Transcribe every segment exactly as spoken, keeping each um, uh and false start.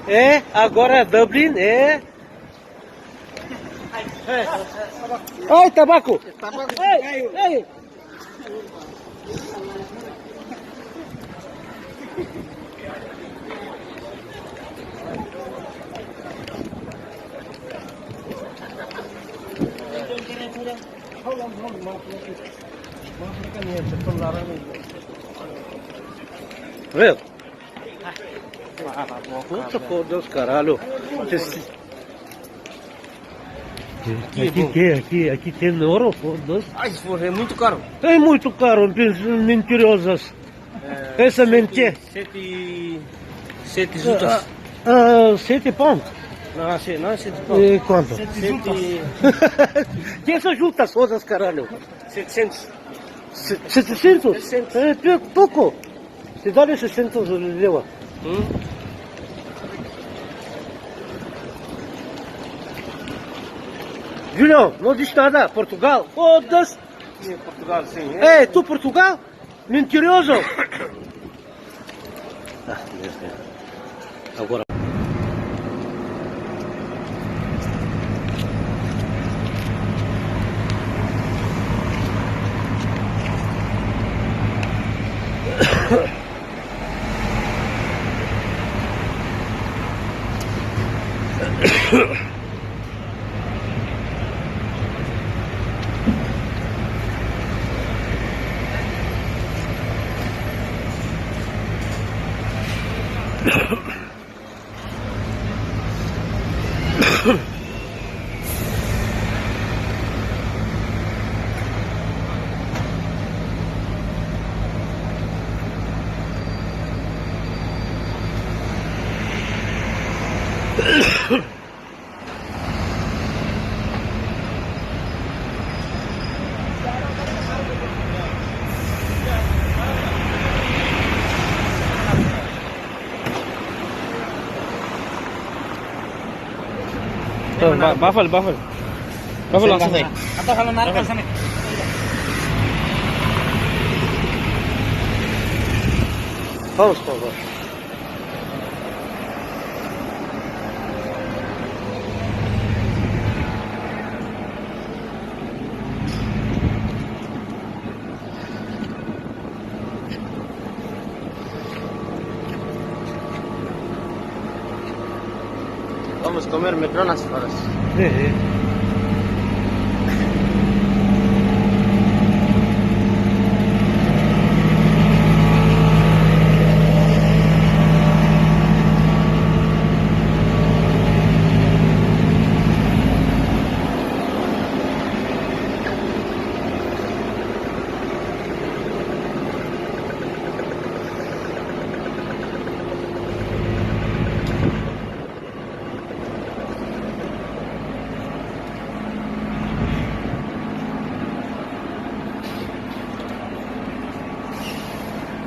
É, agora Dublin, é. Ai, tabaco! Tabaco. Ei, ei. Vê? Puta, foda-se, caralho. Aqui, aqui, aqui, aqui tem ouro, foda-se. Ai, porra, é muito caro. É muito caro, mentirosas. É, essa sete, mentira. Sete, sete zlotas. Ah, ah, sete pontos. Não, se-, não é sete pontos. E quanto? Sete. Que são juntas todas, caralho? Setecentos. Se-, setecentos? Setecentos. É, pe-, pouco. Se dá seiscentos, leva. Hum? Julião, não diz nada. Portugal. Foda-se. Sim, Portugal, sim. É, tu Portugal? Mentiroso! Ah, Deus, Deus. Agora. Ba-, ba fali, ba fali. Ba fali langsung. Atau kalau narik ke sana. Vamos, por favor. Vamos comer metrô nas horas. Sí, sí.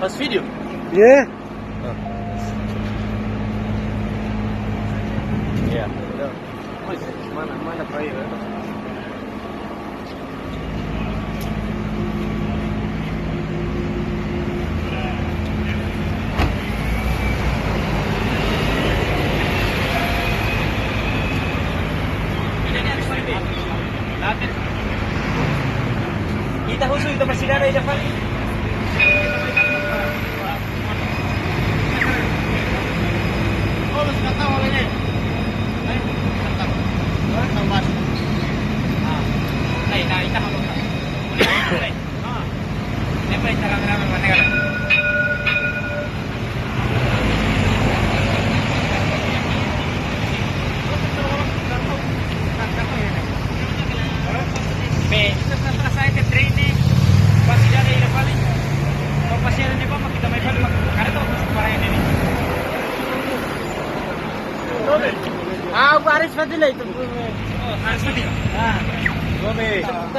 Faz vídeo? Yeah. Ah. Yeah. Pois é, manda, manda pra ele, né? Ita husu, ita masih ada, ita paling. Be, ita selesai ke train ne'e, pasti ada ida paling. Kalau pasti ada ne'ebá, mak ita mai fali, mak kareta para ini. Ah, o Aris Fadila itu. Oh, Aris Fadila. Ah.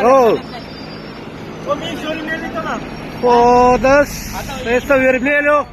Oh. Foda-se. Esta vermelho.